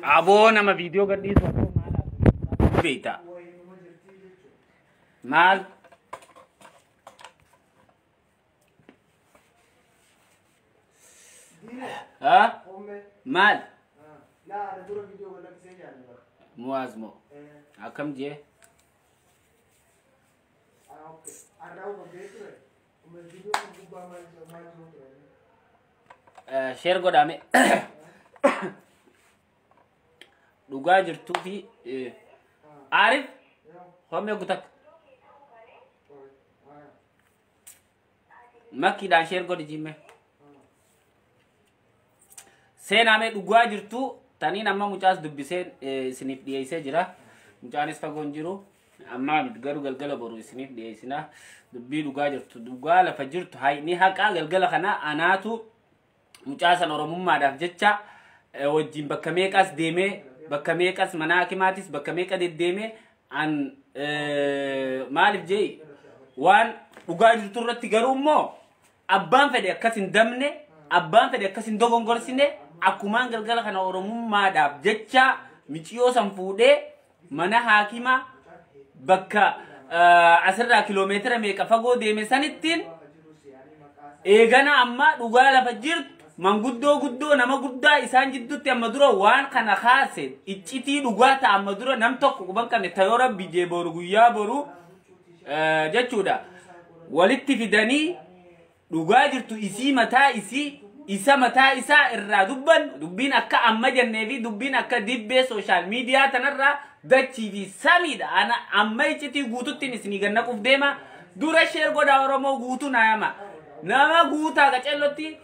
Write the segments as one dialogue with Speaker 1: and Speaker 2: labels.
Speaker 1: Aboo nama viidiyoo gadhiisu aboo maal beekta? Maal? Ha? Maal? Muwaaz moo? Akkam jee? Share godhame. Dhugaa jirtuu fi Arif hommee gutak makkiidhaan share godhi jimme. Seenaamee dhugaa jirtuu taniin amma mucaas dubbisee isiniif dhiyeessee jira. Mucaanis fagoon jiru. Ammaa miti garuu galgala boru isiniif dhiyeessina. Dubbii dhugaa jirtu dhugaa lafa jirtu ni haqaa galgala kana anaatu mucaa san oromummaadhaaf jecha wajjin bakka meeqas deemee bakka meeqas mana hakimaatis bakka meeqa deddeemee an maaliif jee waan dhugaa jirtu irratti garuu immoo abbaan fedhe akkas hin damne abbaan fedhe akkas hin dogongorsine akkumaan galgala kana oromummaadhaaf jecha miciyoo san fuudhee mana haakimaa bakka asirraa kiloomeetira meeqa fagoo deeme sanittiin eegana amma dhugaa lafa jirtu manguddoo guddoo nama guddaa isaan jidduutti amma dura waan kana kaase iccitii dhugaa ta'a amma dura nam tokko quban qabne tayoo rabbi jee boru guyyaa boru jechuudha walitti fidanii dhugaa jirtu isii mataa isii isa mataa isaa irraa dubban dubbiin akka amma jennee fi dubbiin akka dibbee sooshaal miidiyaa tanarraa dachii fi samiidha. Ana amma iccitii guututtiin isinii gannaquuf deema dura sheer godhaa Oromoo guutuu naayama nama guutaa qacellotti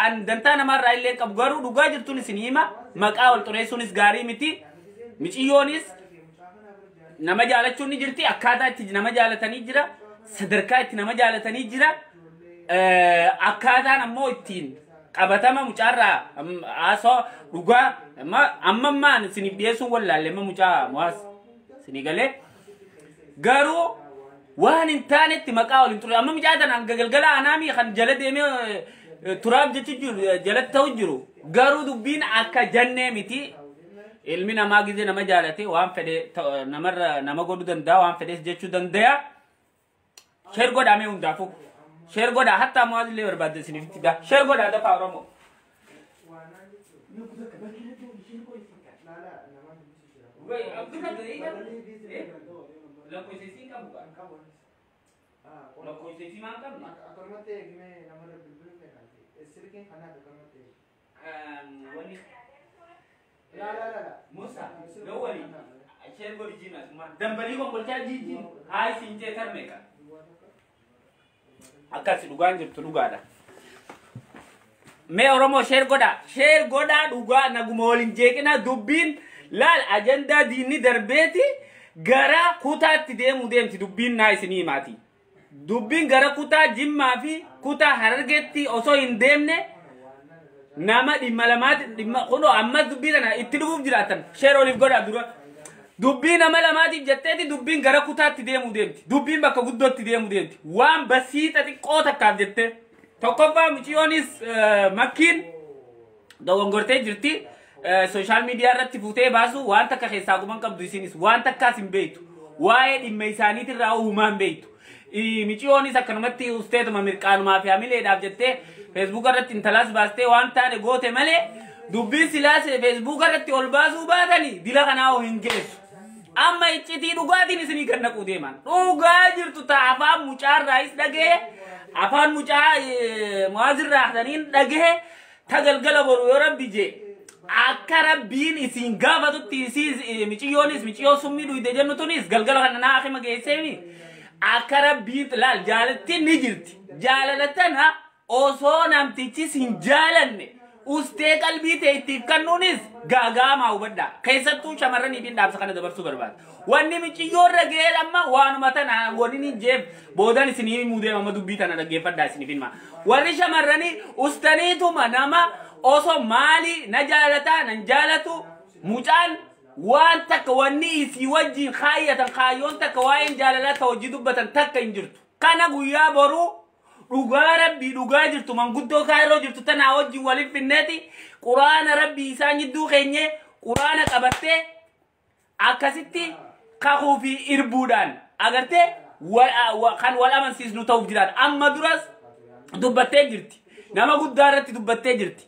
Speaker 1: an dantaa namarraa illee qabu garuu dhugaa jirtuun isinii hima maqaa wal xureessuunis gaarii miti miciyyoonis nama jaalachuun ni jirti akkaataa itti nama jaalatanii jira sadarkaa itti nama jaalatanii jira akkaataan ammoo ittiin qabatama mucaarraa haasoo dhugaa amma ammaan isiniif dhiyeessuun wallaalle amma mucaa muwaas isinii galee garuu waan hin taanetti maqaa waliin ture amma mucaa tana hanga galgala anaamii kan jala deemee turaaf jechu jiru jalatti ta'u jiru garuu dubbiin akka jannee miti ilmi namaa gizee nama jaalate waan fedhe namarra nama godhuu danda'a waan fedhes jechuu danda'a sheer godhamee hundaafuu sheer godhaa hatta muwaaz illee barbaadde isiniif itti daa sheer godhaa dafaa Oromoo. Dambalii konkolchaa jiijiin haa isin jee tarmeeqa. Akkas dhugaan jirtu dhugaadha. Mee Oromoo sheer godhaa dhugaa naguma waliin jeeqina dubbiin laal ajandaa diinni darbeeti gara kutaatti deemuu deemti dubbiin naa isinii himaati. Dubbiin gara kutaa Jimmaa fi kutaa Harargeetti osoo hin deemne nama dhimma lamaati dhimma kunoo ammas dubbii tana itti dhufuuf jiraatan sheer oliif godhaa dura. Dubbii nama lamaatiif jetteeti dubbiin gara kutaatti deemuu deemti. Dubbiin bakka guddootti deemuu deemti. Waan basiixa xiqqoo takkaaf jettee. Tokkoffaa miciyoonis makkiin dogongortee jirti. Sooshaal miidiyaa irratti fuutee baasu waan takka keessaa quban qabdu isinis waan takkaas hin beektu. Waa'ee dhimma isaaniitirraa uumaa hin beektu. Miciyoonis akkanumatti usteetuma mirqaanumaa fi hamileedhaaf jettee feesbuuka irratti intalaas baastee waan taane goote malee dubbiin silaas feesbuuka irratti ol baasuu baatanii dila kanaa hin geessu. Amma iccitii dhugaatiin isinii gannaquu deeman. Dhugaa jirtu ta'a afaan mucaarraayis dhagee afaan mucaa muwaazirraa saniin dhagee tagalgala boru yoo rabbi jee akka rabbiin isin gaafatutti isii miciyyoonis miciyyoo summii dhuyde jennu tunis galgala kana naa akima geesseemi akka rabbiin laal jaalattiin ni jirti. Jaalala tana osoo namtichis hin jaalanne ustee qalbii ta'e ittiif kennuunis gaagaamaa hubadhaa. Keessattuu shamarraniif hin dhaamsa kana dabarsuu barbaada. Wanni miciyyoo irra ga'ee amma waanuma tana wanni hin jeef boodan isinii himuu deema amma dubbii tana dhaggeeffadhaa isiniif hima. Warri shamarranii ustaniituma nama osoo maali na jaalataa nan jaalatu mucaan waan takka wanni isii wajjin kaayyatan kaayyoon takka waa'een jaalalaa ta hojii dubbatan takka hin jirtu. Kana guyyaa boruu dhugaa rabbii dhugaa jirtu manguddoo kaayiroo jirtu tanaa wajjin waliif finneeti quraana rabbii isaan jidduu keenye quraana qabattee akkasitti kakuu fi irbuudhaan agartee kan wal amansiisnu ta'uuf jiraata. Amma duras dubbattee jirti. Nama guddaa irratti dubbattee jirti.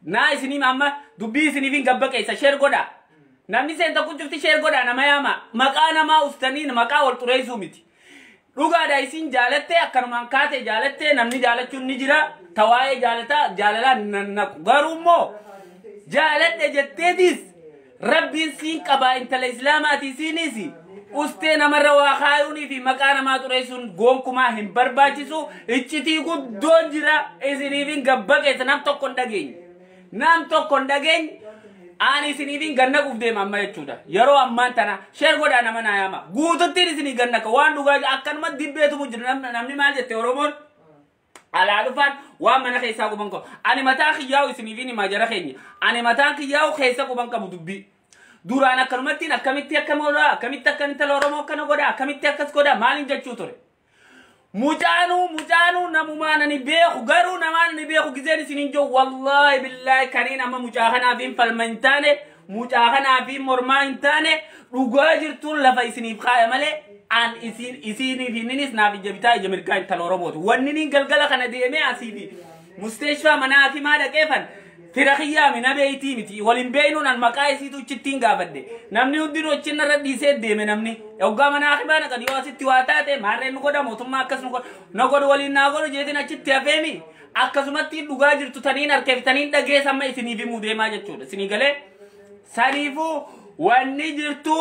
Speaker 1: Naa isiniif amma dubbii isiniif hin gabbaqeessa share godhaa. Namni seenta kun cufti share godhaa nama yaama. Maqaa namaa ustanii maqaa wal xureessuu miti. Dhugaadha isin jaalattee akkanumaan kaate jaalattee namni jaalachuun ni jira. Tawaa'ee jaalataa jaalalaan nannaqu. Garuu immoo jaaladhe jetteetis rabbiin siin qabaa intala islaamaati isiinis ustee namarra waa kaayuunii fi maqaa namaa xureessuun gonkumaa hin barbaachisu. Iccitii guddoon jira isiniif hin gabbaqeessa nam tokko hin dhageenye. Nam tokko hin dhageenye ani isiniif hin gannaquuf deema amma jechuudha. Yeroo ammaan tana share godhaa nama naa yaama. Guututtiin isinii gannaqa waan dhugaa akkanuma dibbeetu jira namni maal jette Oromoon alaa dhufaan waan mana keessaa quban qabu. Ani mataa kiyyaa'u isiniif hin himaa jara keenya. Ani mataan kiyyaa'u keessa quban qabu dubbii. Duraan akkanumattiin akkamitti akka godhaa akkamitti akka intala Oromoo akkana godhaa akkamitti akkas godhaa maaliin jechuu ture. Mucaanuu namumaan ani beeku garuu namaan ani beeku gizeen isiniin jiru wallaahi billaahi kaniin amma mucaa kanaaf hin falma hin taane mucaa kanaaf hin mormaa hin taane dhugaa jirtuun lafa isiniif kaaya malee an isiniif inninis naaf ija bitaa ija mirgaa intala Oromooti. Wanni niin galgala kana deemee asii fi musteeshfaa mana hakimaa dhaqeefan fira kiyyaa mi na beeytii miti waliin beeynuun an maqaa isiitu achittiin gaafadhe namni hundinuu achin irra dhiisee deeme namni hoggaa mana hakimaa dhaqan yoo asitti waa taate maarreen nu godha mootummaa akkas nu godha na godhu waliin naa godhu jeetiin achitti hafeemi akkasumatti dhugaa jirtu taniin harkeef taniin dhageessa amma isiniif himuu deemaa jechuudha isinii galee saniifuu wanni jirtu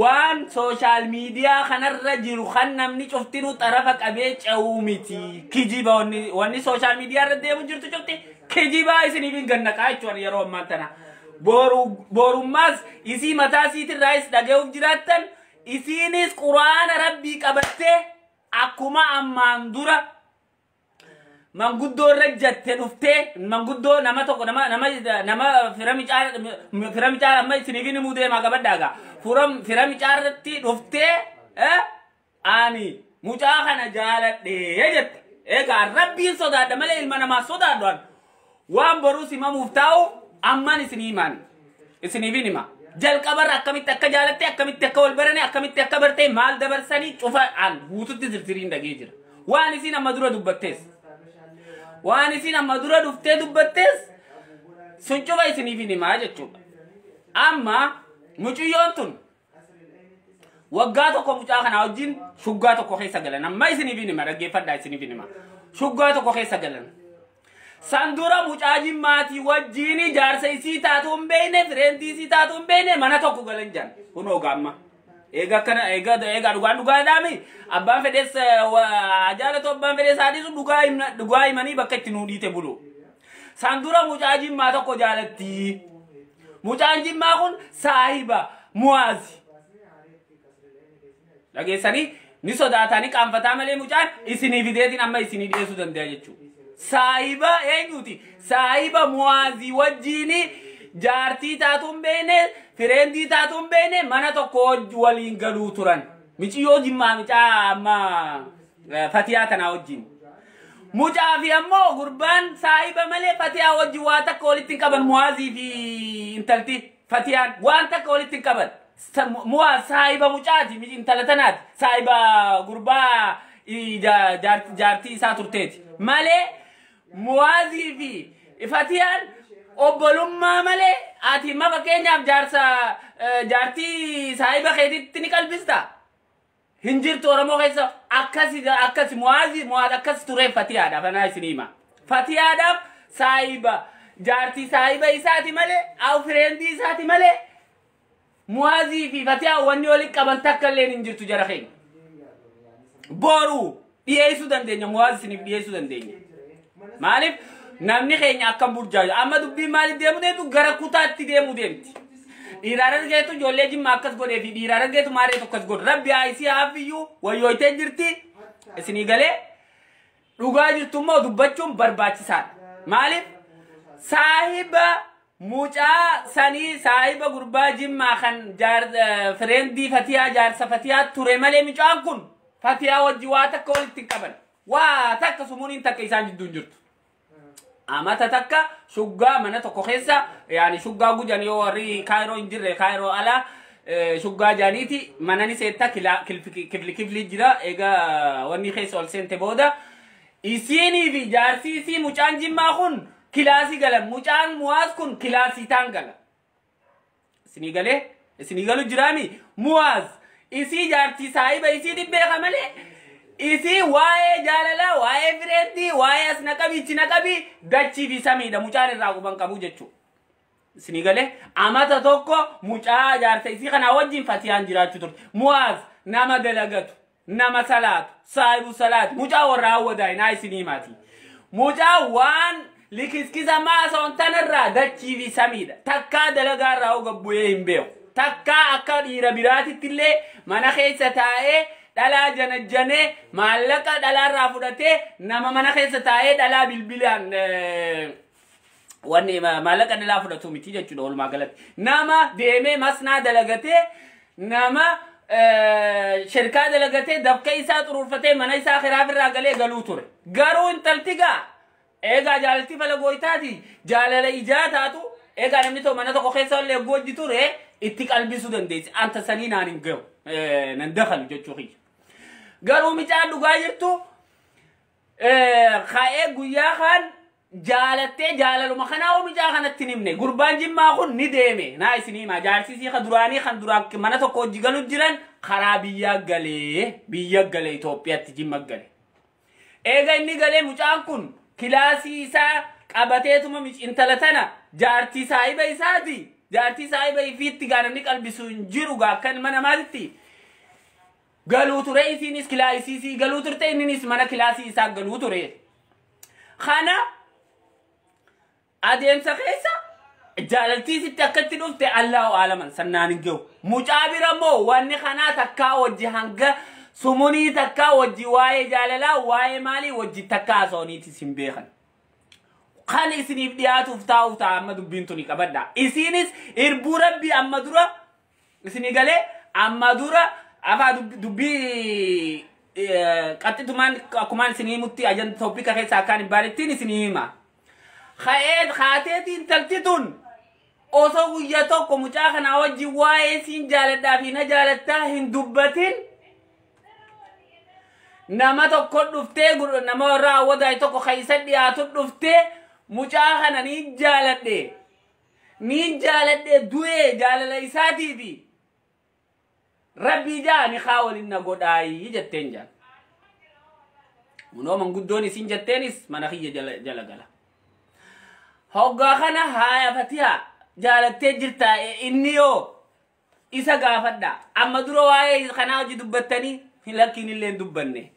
Speaker 1: waan social media kanarra jiru kan namni cuftinuu xarafa qabee ce'uu miti kijiba wanni social media irra deemu jirtu cufti kijibaa isiniif hin gannaqaa jechuudha yeroo ammaa tana. Borummaas isii mataa isiitirraayis dhaga'uuf jiraattan isiinis quraana rabbii qabattee akkuma ammaan dura manguddoo irra jatte dhuftee manguddoo nama tokko nama nama nama fira micaa amma isiniif hin himuu deemaa qabadhaagaa fira micaa irratti dhuftee ani mucaa kana jaaladhee jette. Egaa rabbiin sodaadha malee ilma namaa sodaadhu an. Waan boruus himamuuf taa'u ammaan isinii himaan isiniif hin hima. Jalqabarra akkamitti akka jaalatte akkamitti akka wal barane akkamitti akka bartee maal dabarsanii cufa an guututti zirziriin dhagee jira. Waan isiin amma dura dubbattees. Waan isiin amma dura dhuftee dubbattees sun cufa isiniif hin himaa jechuudha. Amma mucayyoon tun waggaa tokko mucaa kanaa wajjin shuggaa tokko keessa galan. Amma isiniif hin hima dhaggeeffadhaa isiniif hin hima. Shuggaa tokko keessa galan. Sandura mucaa jimmaatii wajjin jaarsa isii taatu hin beekne fireentii isii taatu hin beekne mana tokko galan jiran. Kunoo gaamma. Eega akkana eega eega dhugaan dhugaadhaami abbaan fedhees jaalatu abbaan fedhees haadhisu dhugaa himanii bakka itti nuu dhiite bulu. Sandura mucaa jimmaa tokko jaalatti. Mucaan jimmaa kun saahiba Muwaazi. Dhageessanii ni sodaatanii qaanfataa malee mucaan isinii fideetiin amma isinii dhiyeessuu danda'a jechuudha. Saahiba eenyuti? Saahiba Muwaazii wajjin jaartii taatu hin beekne, fireentii taatu hin beekne mana tokko waliin galuu turan. Miciyyoo jimmaa micaa amma Fatiyaa tanaa wajjin. Mucaa fi ammoo gurbaan saahiba malee Fatiyaa wajjin waa takka walitti hin qaban Muwaazii fi intalti Fatiyaan waan takka walitti hin qaban. Muwaaz saahiba mucaati intala tanaati. Saahiba gurbaa jaartii isaa turteeti. Malee Muwaazii fi Fatiyaan obbolummaa malee ati ma fakkeenyaaf jaarsa jaartii saahiba keetitti ni qalbista. Hin jirtu Oromoo keessa akkasi akkasi Muwaazii Muwaaz akkas ture Fatiyaadhaaf anaa isin hima. Fatiyaadhaaf saahiba jaartii saahiba isaati malee aw fireendii isaati malee Muwaazii fi Fatiyaan wanni walitti qaban takka illee hin jirtu jara keenya. Boruu dhiyeessuu dandeenya Muwaaz isiniif dhiyeessuu dandeenya. Maaliif namni keenya akkam burjaaju amma dubbiin maaliif deemu deemtu gara kutaatti deemu deemti. Dhiiraa argeetu ijoollee jimmaa akkas godhee fi dhiiraa argeetu maareetu akkas godhu rabbi haa isii haafiyyuu wayyooytee jirti isinii galee dhugaa jirtu immoo dubbachuun barbaachisaadha. Maaliif saahiba mucaa sanii saahiba gurbaa jimmaa kan fireendii Fatiyaa jaarsa Fatiyaa ture malee mucaan kun Fatiyaa wajji waa takka walitti hin qaban. Waa takka sumuuniin takka isaan jidduu hin jirtu. Amata takka shuggaa mana tokko keessa, yaani shuggaa gujan yoo warri Kaayiroo hin jirre, Kaayiroo alaa shuggaa jaaniiti, mana ni seetta, kifli kifli jira. Egaa wanni keessa ol seente booda isiinii fi jaarsi isii mucaan Jimmaa kun kilaasii galan, mucaan Muwaaz kun kilaasii taan gala. Isinii galee? Isinii galu jiraami? Muwaaz isii jaartii saahiba isii dhibbeeka malee isii waa'ee jaalalaa, waa'ee fireetti, waa'ee as naqabii ichi naqabii dachii fi samiidha, mucaan irraa quban qabu jechuudha. Isinii galee? Amata tokko mucaa jaarsa isii kanaa wajjin Fatiyaan jiraachuu turte. Muwaaz nama dalagatu, nama salaatu, saahibu salaati, mucaa warra hawwadaa naa isinii himaati. Mucaa waan likiskisa maasoon tanarraa dachii fi samiidha. Takkaa dalagaa irraa hoga bu'ee hin beeku. Takkaa akka dhiira biraatitti illee mana keessa taa'ee dhalaa janajjanee maallaqa dhalaarraa fudhatee nama mana keessa taa'ee dhalaa bilbilaan wanni maallaqa dhalaa fudhatu miti jechuudha walumaa galatti. Nama deemee masnaa dalagatee, nama shirkaa dalagatee, dafka isaa xuruurfatee mana isaa kiraaf irraa galee galuu ture. Garuu intalti gaa eegaa jaalalti falagooytaati, jaalala ijaa taatu, eegaa namni tokko mana tokko keessa illee hojii ture itti qalbisuu dandeessi. Anta sanii naan hin gahu, nan dafalu jechuu kiyya. Garuu micaan dhugaa jirtu ka'ee guyyaa kaan jaalattee jaalaluma kanaa micaa kanatti hin himne. Gurbaan Jimmaa kun ni deeme, naa isinii himaa, jaarsisii kan duraanii kan duraan mana tokko hojii galu jiran karaa biyyaa galee, biyya galee, Itoophiyaatti Jimma gale. Eega inni galee mucaan kun kilaasii isaa qabateetuma intala tana jaartii saahiba isaati. Jaartii saahiba ifiitti gaa namni qalbisu hin jiru gaa akka ilma namaatitti. Galuu ture, isiinis kilaasii isii galuu turte, inninis mana kilaasii isaa galuu ture. Kana adeemsa keessa jaalaltii isitti akkatti dhufte Allahu aalaman sannaan hin gahu. Mucaa bira immoo wanni kanaa takkaa wajji hanga sumunii takkaa wajji waa'ee jaalalaa, waa'ee maalii wajji takkaa haasa'aniitis hin beekan. Kan isiniif dhiyaatuuf taa'uuf ta'a amma dubbiin tuni qabadha. Isiinis irbuu rabbii amma dura isinii galee, amma dura afaa dubbii qaxxitumaan akkumaan isinii himutti ajanda topic keessa akkaan hin baanettiin isinii hima. Ka'ee kaateetii intalti tun osoo guyyaa tokko mucaa kanaa wajjin waa'ee siin jaaladhaa fi na jaalattaa hin dubbatin nama tokko dhuftee, nama warra hawwataa tokko kan isa dhiyaatu dhuftee, mucaa kana ni jaaladhe, ni jaaladhe, du'ee jaalala isaatiifi rabbii jaa ni kaa waliin na godhaayii jetteen jaan. Munoo manguddoon isin jetteenis mana kiyya jala gala. Hoggaa kana haaya Fatiha jaalattee jirta, inni yoo isa gaafadha. Amma dura waa'ee kanaa hojii dubbattanii hin lakkiin illee hin dubbanne.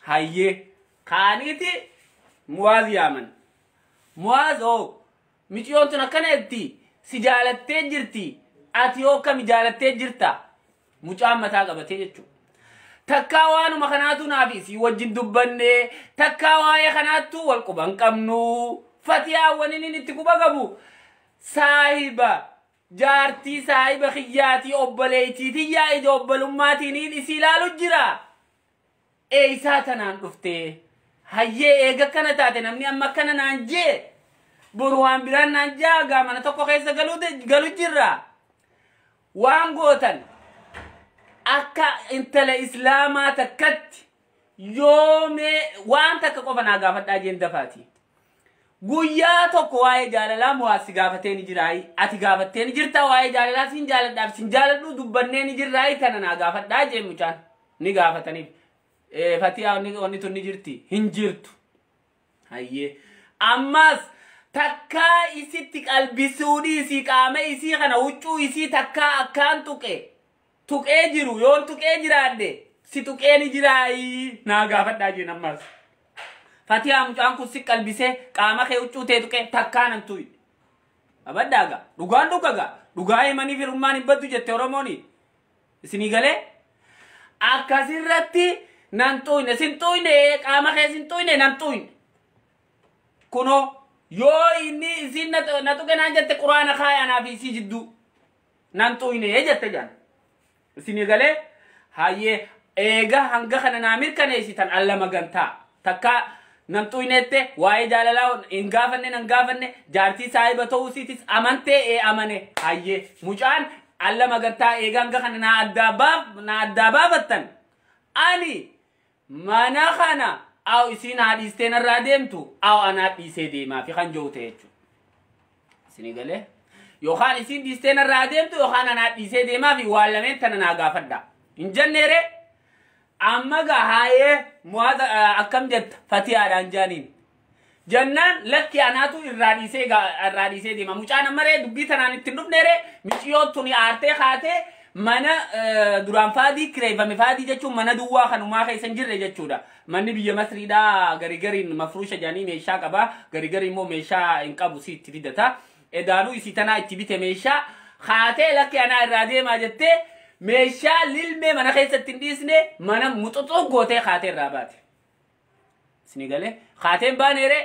Speaker 1: Hayyee kaaniiti Muwaaz yaaman. Muwaaz oo miciyoon tun akkana jetti, si jaalattee jirti, ati yoo akkami jaalattee jirta? Mucaan mataa qabatee jechuudha. Takkaa waanuma kanaatu naaf isii wajjin dubbanne, takkaa waa'ee kanaattu wal quba hin qabnu. Fatihaa wani inni itti quba qabu saahiba jaartii saahiba kiyyaatii, obboleettii tiyyaa, ija obbolummaattiin isii ilaalu jira. Eeysaa tanaan dhuftee? Hayyee, eega akkana taate, namni amma akkana naan jee boru waan biraan naan jaa, mana tokko keessa galu jirra. Waan gootan akka intala islaamaa takkatti yoomee waan takka qofa naa gaafadhaa jeen dafaati. Guyyaa tokko waa'ee jaalalaa Muwaas gaafatee ni jiraayi. Ati gaafattee ni jirta? Waa'ee jaalalaa siin jaaladhaaf siin jaaladhu dubbannee ni jirraayi? Tana naa gaafadhaa jeen mucaan. Ni gaafataniif. Fatihaa wanni tun ni jirti? Hin jirtu. Hayyee. Ammas takkaa isitti qalbisuu dhiisii qaama isii kana, huccuu isii takkaa akkaan tuqe tuqee jiru, yoon tuqee jiraadhe si tuqee ni jiraayi naa gaafadhaa jeen ammas. Fatihaa mucaan kun si qalbisee qaama kee huccuu tee tuqee? Takkaa nan tuyi. Abaddaa dhugaan dhugagaa dhugaa himanii firummaan hin baddu jette Oromooni. Isinii galee? Akkasirratti nan xuyne, sin xuyne, qaama kee sin xuyne, nan xuyne. Kunoo yoo inni isin na tuqe naan jette, quraana kaaya anaa fi isii jidduu, nan xuyne jette jaan. Isinii galee? Hayyee, eega hanga kana naa mirkaneessitan alla magantaa takka Nan xuyneette waa'ee jaalalaa hin gaafanne nan gaafanne jaartii saahiba ta'uu isiitis amantee ee amane hayyee mucaan alla magantaa eegaan kana na addaa baafattan ani mana kana aw isiin haa dhiistee narraa deemtu aw anaa dhiisee deemaa fi kan jiru ta'e jechuudha. Isinii galee yookaan isiin dhiistee narraa deemtu yookaan anaa dhiisee deemaa fi waan lameen tana naa gaafadha. Hin jenneere amma gaa haayee muwaata akkam jetta fatiyaadhaan jaaniin. Jennaan lakki anaatu irraa dhiisee deema. Mucaan ammaree dubbii tanaan ittiin dhufneere miciyoo tuni aartee kaatee mana duraan faadii kireeffame faadii jechuun mana duwwaa kanumaa keessa hin jirre jechuudha. Manni biyya Masriidhaa gari gariin mafruusha jedhanii meeshaa qaba. Gari gari immoo meeshaa hin qabu si itti fidata. Edaanuu isii tanaa itti bite meeshaa kaatee lakki anaa irraa deemaa jettee meeshaa lilmee mana keessatti hin dhiisne mana muxuxuu gootee kaatee irraa baate. Isinii galee kaateen baaneere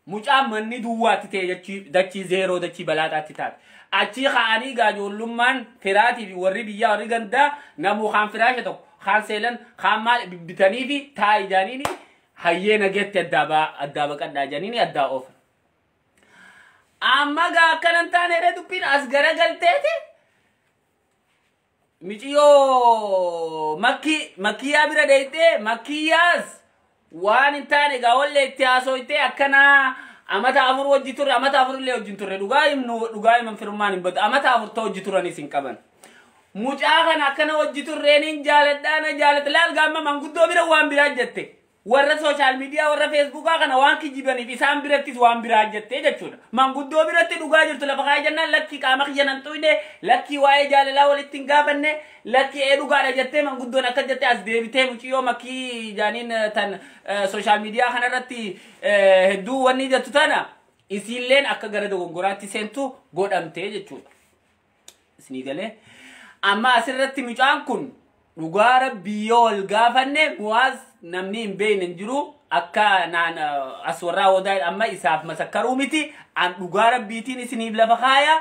Speaker 1: mucaan manni duwwaatti ta'e dachii zeeroo dachii balaaxaatti taate. Achii ka'anii gaajoollummaan firaatii fi warri biyyaa warri gandaa namuu kaan firaasha tokko kaan seelan kaan maal bitanii fi taa'i jaaniini hayyee nageetti addaa baqadhaa jaaniini addaa oofa. Amma gaa akkanan taaneere dubbiin as garagalteeti. Miciyoo makkiyaa bira deeytee makkiyaas waan hin taane gaa wallee itti haasoytee akkanaa amata afur wajji turre amata afur illee wajjin turre dhugaa himnu dhugaa himan firummaan hin badu amata afur ta'u wajji turanis hin qaban. Mucaa kana akkana wajji turreeniin jaaladhaa na jaalata laal gaamma manguddoo bira waan biraa jette warra sooshaal miidiyaa warra feesbuukaa kana waan kijibaniif isaan birattis waan biraa jette jechuudha. Manguddoo biratti dhugaa jirtu lafa kaayee jennaan lakkii qaama kiyya nan xuyne lakkii waa'ee jaalalaa walitti hin gaafanne lakkii ee dhugaadha jettee manguddoon akka jettee as deebitee muciyyoo makkii jaaniin tan sooshaal miidiyaa kanarratti hedduu wanni jettu tana isiilleen akka gara dogongoraatti seentu godhamtee jechuudha. Isinii galee amma asirratti mucaan kun dhugaa rabbii yoo wal gaafanne muwaas namni hin beekne hin jiru akka naan as warraa odaa amma isaaf masakkaruu miti an dhugaa rabbiitiin isiniif lafa kaaya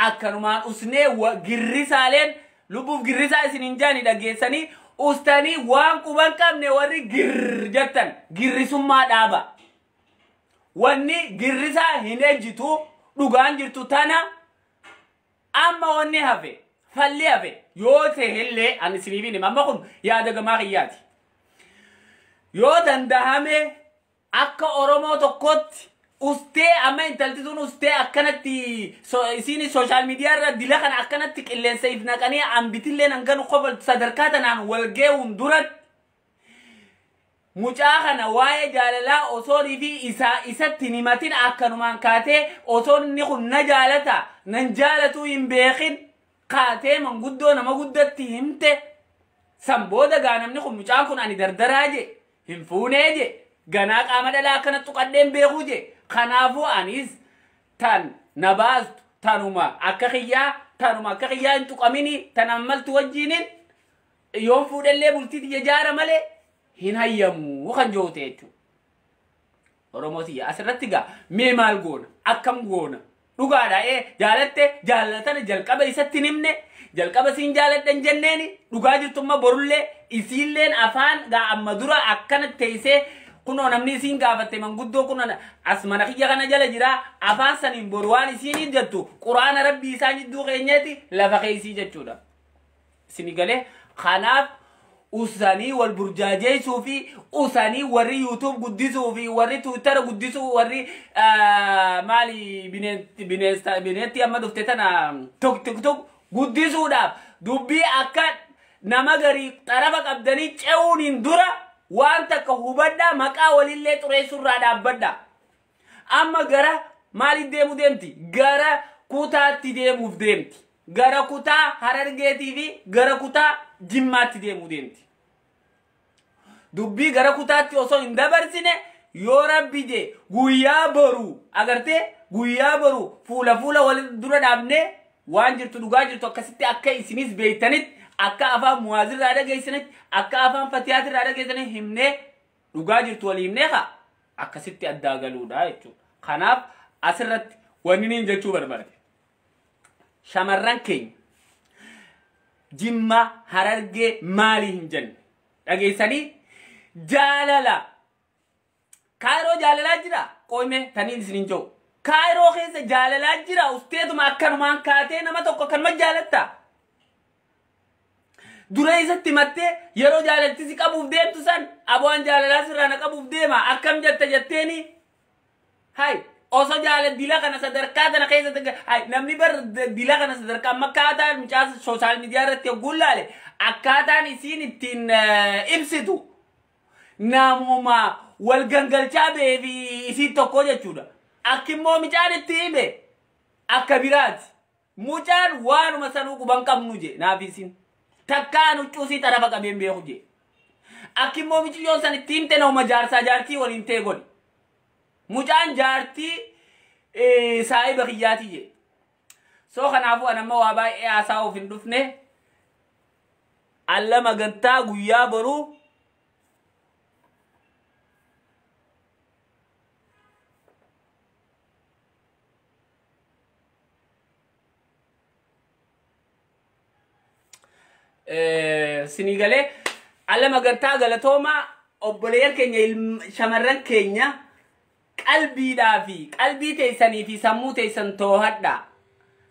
Speaker 1: akkanumaan usnee girrisaaleen lubbuuf girrisaa isin hin jaani dhageessanii ustanii waan quban qabne warri girr jettan girrisummaa dhaaba. Wanni girrisaa hin ejjitu dhugaan jirtu tana amma wanni hafe falli hafe yoo ta'ellee ani isiniif hin amma kun yaada gamaa kiyyaati. Yoo dandahame akka Oromoo tokkotti ustee amma intalti sun ustee akkanatti isiin sooshaal miidiyaa irra dila kana akkanatti qilleensa if naqanii ambitillee hanganu qofa sadarkaa tanaan wal geewuun duratti mucaa kana waa'ee jaalalaa osoo fi isatti hin himatin akkanumaan kaatee osoo inni kun na jaalata nan jaalatuu hin beekin kaatee manguddoo nama guddatti himte san booda gaa namni kun mucaan kun ani dardaraa je hin fuunee je ganaa qaama dhalaa akkana tuqadheen beekuu je kanaafuu anis tan na baastu tanuma akka kiyyaa hin tuqamini tan ammaltu wajjiinin yoon fuudhellee bultii tiyya jaara malee hin hayyamuu kan joote jechuudha. Oromoo tiyya asirratti gaa mee maal goona akkam goona dhugaadha jaalatte jaalatana jalqaba isatti hin himne jalqaba siin jaaladhan jenneeni dhugaa jirtummaa borullee isiilleen afaan gaa amma dura akkana teessee kunoo namni isiin gaafatte manguddoo kun as mana kiyya kana jala jira afaan saniin boru waan isiin jettu quraana rabbii isaan jidduu keenyeeti lafa keessii jechuudha. Isinii galee kanaaf usanii wal burjaajeessuu fi usanii warri yuutuub guddisuu fi warri tuwitara guddisuu warri maali bineetti amma dhufte tana tok tok tok guddisuudhaaf dubbii akka nama garii xarafa qabdanii ce'uun dura waan takka hubadhaa maqaa walillee xureessurraa dhaabbadhaa. Amma gara maaliif deemu deemti? Gara kutaatti deemuuf deemti. Gara kutaa Harargeetii fi gara kutaa Jimmaatti deemuu deemti. Dubbii gara kutaatti osoo hin dabarsine yoo rabbi je guyyaa boru agartee guyyaa boru fuula fuula wal dura dhaabnee waan jirtu dhugaa jirtu akkasitti akka isinis beektanitti akka afaan muwaazirraa dhageessanitti akka afaan fatiyaatirraa dhageessanitti himnee dhugaa jirtu walii himnee haa akkasitti addaa galuudha jechuudha. Kanaaf asirratti wanni niin jechuu barbaade. Shamarran keenya Jimma Harargee maalii hin jenne dhageessanii jaalala Kaayiroo jaalalaa jira qoyme taniin isinin jiru. Kaayiroo keessa jaalalaa jira usteetuma akkanumaan kaatee nama tokko akkanuma jaalatta. Dura isatti mattee yeroo jaalalti si qabuuf deemtu san aboon jaalalaa sirraa na qabuuf deema akkam jetta jetteeni. Hay osoo jaalal dila kana sadarkaa tana keessa hay namni bar dila kana sadarkaa amma akkaataan mucaa sooshaal miidiyaa irratti yogguun laale akkaataan isiin ittiin ibsitu namuma wal gangalchaa ba'ee fi isiin tokko jechuudha. Akki immoo mucaan itti hime akka biraati. Mucaan waanuma sanuu quban qabnu je naaf isin. Takkaan huccuu sii xarafa qabeen beeku je. Akki immoo mucayyoon san itti himte nama jaarsaa jaartii waliin ta'e godhi. Mucaan jaartii saahiba kiyyaatii je. So kanaafuu an amma waa baay'ee haasa'uuf hin dhufne. Alla magantaa guyyaa boruu sinii galee alla magantaa galatoomaa obboleeyyan keenya shamarran keenya qalbiidhaa fi qalbii teessanii fi sammuu teessan too'adhaa.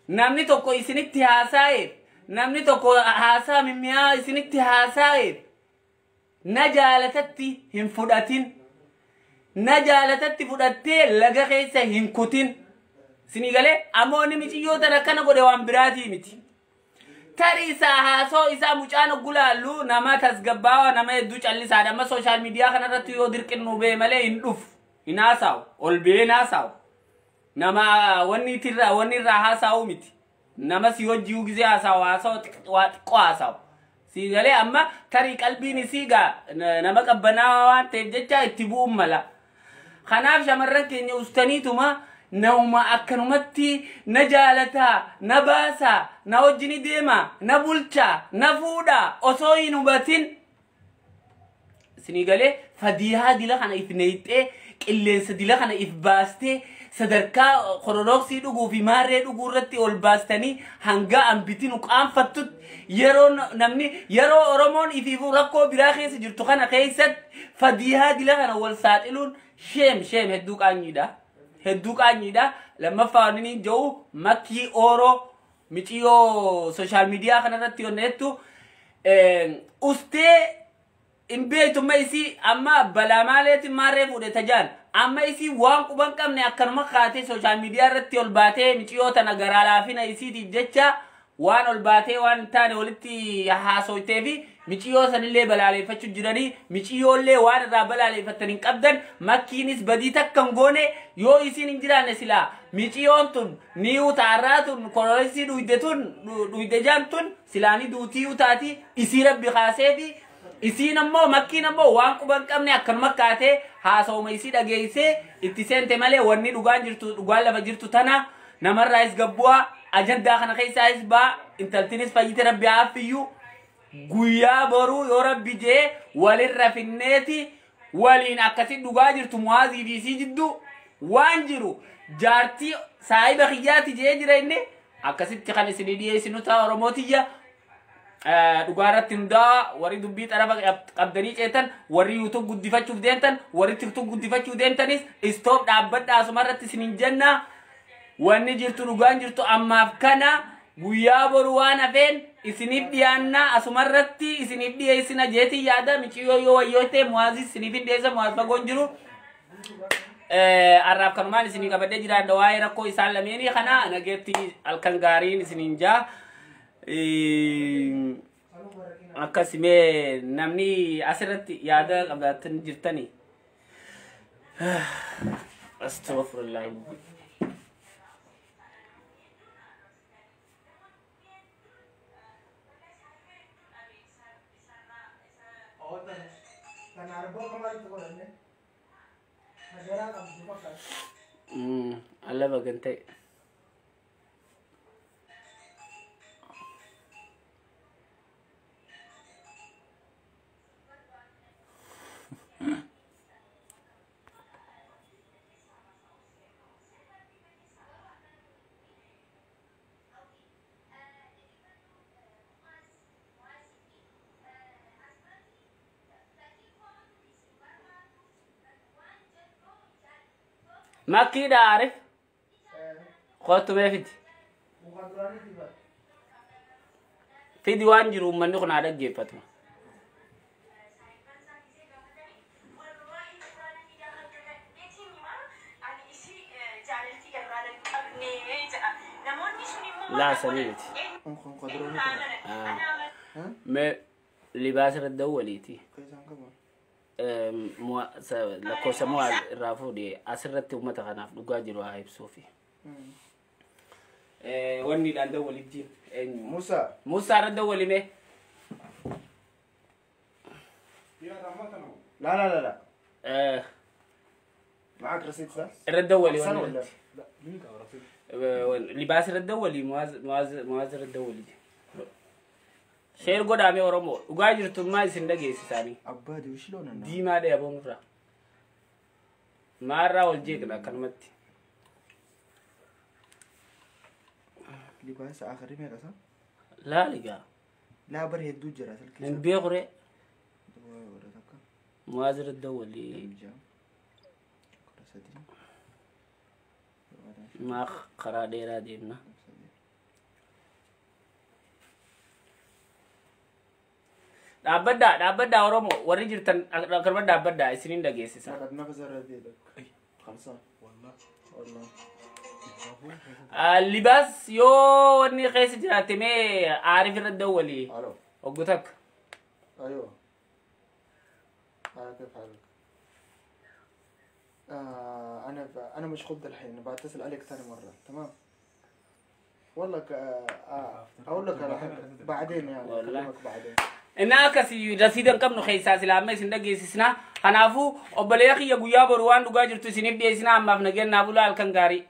Speaker 1: Namni tokko isinitti haasa'eef namni tokko haasaa mimmi'aa isinitti haasa'eef na jaalatatti hin fudhatin. Na jaalatatti fudhattee laga keessa hin kutin. Sinii galee ammoo inni miciyyoota akkana godhe waan biraatii miti. Tarii isaa haasoo isaa mucaan gulaallu nama tasgabbaawaa nama hedduu callisaadha. Amma sooshaal miidiyaa kanarratti yoo dirqinnu bee malee hin dhufu. Hin haasa'u. Ol bee hin haasa'u. Nama wanni itirraa wanni irraa haasa'u miti. Nama si hojii gizee haasa'u haasa'u waa xiqqoo haasa'u. Si galee amma tarii qalbiin isii gaa nama qabbanaawaa waan ta'eef jecha itti bu'uun mala. Kanaaf shamarran keenya ustaniituma nama akkanumatti na jaalataa, na baasaa, na wajjini deema, na bulchaa, na fuudhaa osoo hin hubatin. Isinii galee fadiyaa dila kana if neeyxee qilleensa dila kana if baastee sadarkaa kororoksii dhuguu fi maarree dhuguu irratti ol baastanii hanga ambitinu qaanfattutti yeroo namni yeroo Oromoon ifiifuu rakkoo biraa keessa jirtu kana keessatti fadiyaa dila kana wal saaxiluun sheem sheem hedduu qaanyiidha. Hedduu qaanyiidha. Lammaffaa wanni inni jiru makkii ooroo miciyoo sooshaal miidiyaa kanarratti yonneettu ustee hin beektumma isii amma balaa maaleetiin maarree fuudhe tajaan amma isii waan quban qabne akkanuma kaatee sooshaal miidiyaa irratti ol baatee miciyoo tana garaa laafina isiitiif jecha waan ol baatee waan hin taane walitti haasoytee fi miciyoo sanillee balaaleeffachuu jiranii miciyoollee waan irraa balaaleeffatan hin qabdan makkiinis badii takka hin goone yoo isiin hin jiraanne silaa miciyoon tun nii'uu taarraa tun kororisii dhuyde tun dhuyde jaan tun silaanii duutii taati isii rabbi kaasee fi isiin ammoo makkiin ammoo waan quban qabne akkanuma kaatee haasawuma isii dhageessee itti seente malee wanni dhugaan jirtu dhugaan lafa jirtu tana namarraayis gabbu'aa ajandaa kana keessaayis baa intaltinis fayyite rabbi haaffiyyuu guyyaa boruu yoo rabbi jee walirra finneeti waliin akkasi dhugaa jirtu muwaazii fi isii jidduu waan jiru jaartii saahiba kiyyaati jee jira inni akkasitti kan isinii dhiyeessinu ta'a Oromootiyya. Dhugaa irratti hundaa warri dubbii xarafa qabdanii ceetan warri yuutub guddifachuuf deemtan warri tiktok guddifachuuf deemtanis istoop dhaabbadhaa asuma irratti isiniin jenna. Wanni jirtu dhugaan jirtu ammaaf kana guyyaa boru waan hafeen isiniif dhiyaannaa asuma irratti isiniif dhiyeessina jeetii yaada miciyyoo yoo wayyoo ta'e muwaazii isiniif hin dhiyeessa muwaaz fagoon jiru. Arraaf kanumaan isinii qabadhee jiraadha waa'ee rakkoo isaan lameenii kana nageetti halkan gaariin isiniin jaa. Akkasimee namni asirratti yaada qabaatan jirtanii. Astaghfirullah. Alla bagan ta'e. Makkiidha Arif. Kottu mee fidi. Fidi waan jiru uummanni kun haa dhaggeeffatu. Laa sanii miti. Mee libaas irra dawwaliiti. Lakkoofsa mo'aa irraa fuudhee asirratti uummata kanaaf dhugaa jiru haa ibsuufi. Wanni dhaan dawwalitti eenyu?
Speaker 2: Musa.
Speaker 1: Musaa irra dawwali mee?
Speaker 2: لا لا لا لا. معك رصيد صح؟
Speaker 1: Irra dawwali
Speaker 2: سنة
Speaker 1: wanni
Speaker 2: ولا؟
Speaker 1: irratti. Libaas irra dawwali Muwaaz irra dawwali. Share godhaame Oromoo dhugaa jirtummaa isin dhageessisaanii.
Speaker 2: عبادي وش لون النار؟
Speaker 1: Diimaa dhee aboon irraa. Maarraa wal jeeqna akkanumatti.
Speaker 2: لباس اخر ريميك صح؟
Speaker 1: Laali gaa.
Speaker 2: لا بر هدو جرا سلكي.
Speaker 1: Hin beeku ree. Muwaaz irra dawwali. Maa karaa dheeraa deemna. Dhaabbaddaa dhaabbaddaa Oromoo warri jirtan akkanuma dhaabbaddaa isiniin dhageessisa.
Speaker 2: لقد نفذ رديدك خلصان والله والله.
Speaker 1: Libaas yoo wanni keessa jiraate mee Aarif irra dawwali.
Speaker 2: الو.
Speaker 1: Oggu takka.
Speaker 2: ايوه، كيف حالك؟ انا مشغول الحين، بعتصل عليك ثاني مره، تمام؟ والله ك... آه اقول لك على حاجه بعدين يعني.
Speaker 1: والله.
Speaker 2: اكلمك بعدين.
Speaker 1: Innaa akkasii rasiida hin qabnu keessaa silaa amma isin dhageessisna. Kanaafuu obboleeyya kiyya guyyaa boru waan dhugaa jirtu isiniif dhiyeessina ammaaf nageenyaa bulaa halkan gaarii.